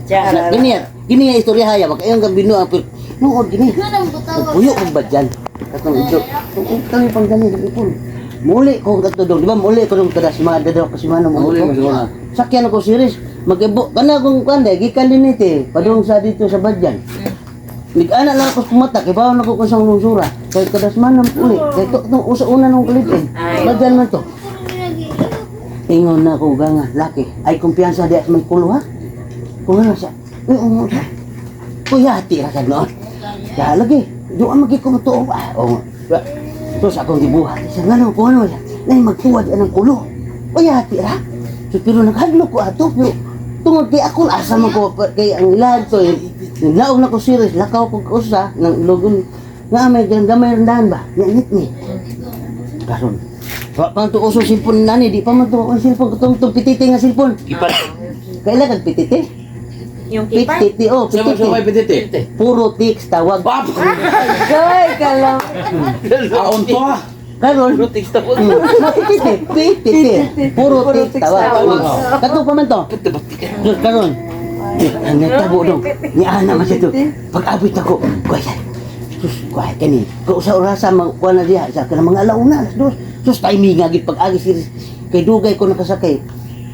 Na, gini yan. Gini yan istorya haya. Baka iyong gambino ang pero nood gini. Nagpuyo kong badyan. Katong ito. Kami pang gani nagipon. Muli ko kato dong, di ba? Muli ko dong kada si mga dadaw kasi mano Muli mo siguro na. Sakyan ako series. Mag-ibo kana kung kuan day gikan din ite padung sa dito sa Badyan. Nag-ana lang ako sa kumata, kay bawon ako kung sa lungsura. Kay kadasman ng uli. Kay to, itong usa-una nung kalipin. Badyan man to. Ingon na ako ganga, laki. Ay kumpiyansa di may kulo ha. Kung ano siya. Uy, ungo siya. Kuya, hati ra ka noon. Kaya lagi, doon magi ko matuo. Ah, oo. Ba, terus akong gibuhat. Siya nga no, kung ano siya. Nay magtuwad anang kulo. Kuya, hati ra. So, pero naghadlok ko ato, pero tungod kay ako asa man ko kay ang ilad to eh. Naglaog na ko serious, lakaw ko usa nang logon nga may gamay rendahan ba? Nga ni. Karon. Wa pa to uso cellphone nani, di pa man to ang cellphone katong tong pititi nga cellphone. Ipat. Kailan kag pititi? Yung kipa? Pititi oh, Sa mo pititi. may pititi. Puro text tawag. Bap. Gay ka lang. Aon to ah. Karon. Puro text tawag. Pititi, pititi. Puro text tawag. tawag. Kato pa man to. Diyos, karon. Ang natabo dong. Ni ana man siya to. Pag-abot ako, kuya. Sus, kuya kani. Ko sa orasa magkuha na diha sa kanang mga alauna, alas 2. Sus, timing nga gid pag-agi siris. Kay dugay ko nakasakay.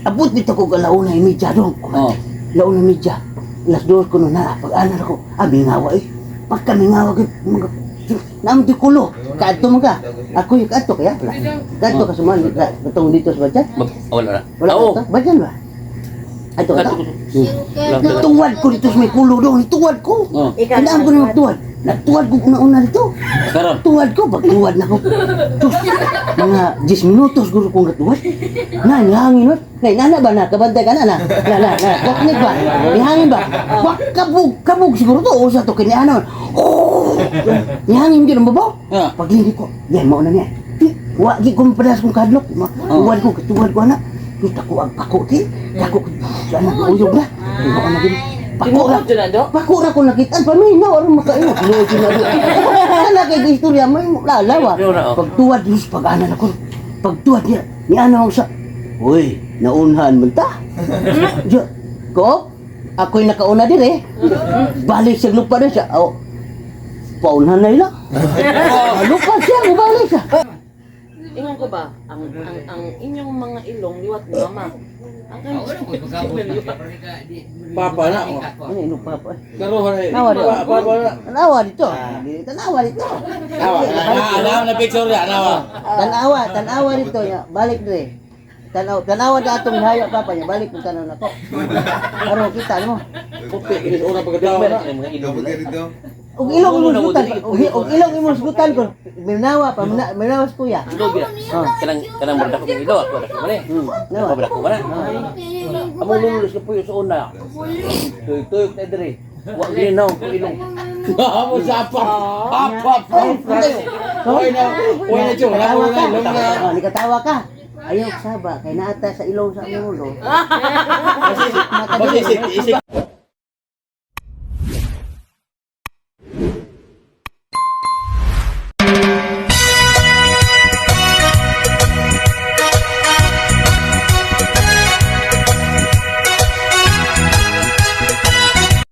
Abot dito ko 1:30 dong. Oh. 1:30. 2:00 ko na pag ana ko. Ah, mingawa eh. Pagka mingawa gid mga Naam di kulo. Kaadto man ka. Ako yung kaadto kaya pala. Kaadto ka suman katong dito sa Badyan. Wala na. Wala Oo. ka to? Badyan ba? Ato ka to? Kaadto ko. Wala. Nagtuwad ko dito sa may kulo doon. Nagtuwad ko. Oh. Ikaw Kailangan ko na magtuwad. Nagtuwad ko una-una dito. Karon. Tuwad ko, pagtuwad na ko. Tus, mga 10 minutos guro kong natuwad. Na, nihangin ba? Nay, nana ba na? Kabantay ka na na? Na, na, na. Waknik ba? Nihangin ba? Wak, kabog, kabog siguro to. Usa to, kini ano. Oh! Nihangin gid ang babaw. Ah. Paglingkod ko, yan, mauna niya. Di, wa, gi ko mapadas kong kadlok. Tuwad ko, tuwad ko, anak. Di, tako ang pako, ti. Tako, sana, uyog na. Mauna na gid. Pako ra. Tinuod na do? Pako ra ko nakitaan paminaw aron makaingon. Tinuod na do. Ana kay istorya may lalawa. Tinuod na, oh. Pagtuwad Diyos pag-ana na ko. Pagtuwad niya, ni ana sa. Uy, naunhan man ta. Diyo, ko ako'y nakauna dire. Balik siya lupa na siya. Oh, paunhan na ila. Oh, lupa siya, mubalik siya. Ingon ko ba, ang inyong mga ilong liwat ni mama. Ang kanyang liwat. Papa na. Oh. Ano ilong papa? Karon na. Nawa na. Papa na. Tanawa dito. Tanawa dito. Nawa. Na, na picture ya, nawa. Tanawa, tanawa dito ya. Balik dire. Tanaw, tanawa na atong hayo papa niya. Balik kung tanaw nako. Aron kita mo. Puti ilis ora pagkatawa na. Ug ilong imong sgutan, ug ilong imong sgutan ko. Minawa pa, minawa sa kuya. Oh. Kanang kanang murda ko ilo ako ra ko ni. Nawa. Ako ko na. Amo lumulos na puyo sa una. Tuyok-tuyok na diri. Wa ginaw ko ilong. Amo sa pa. Apa pa. Oy na, oy na jo, na Katawa na ka. ilong na. Oh, nikatawa ka. Ayaw saba kay naata sa ilong sa among ulo. Basta isik isik.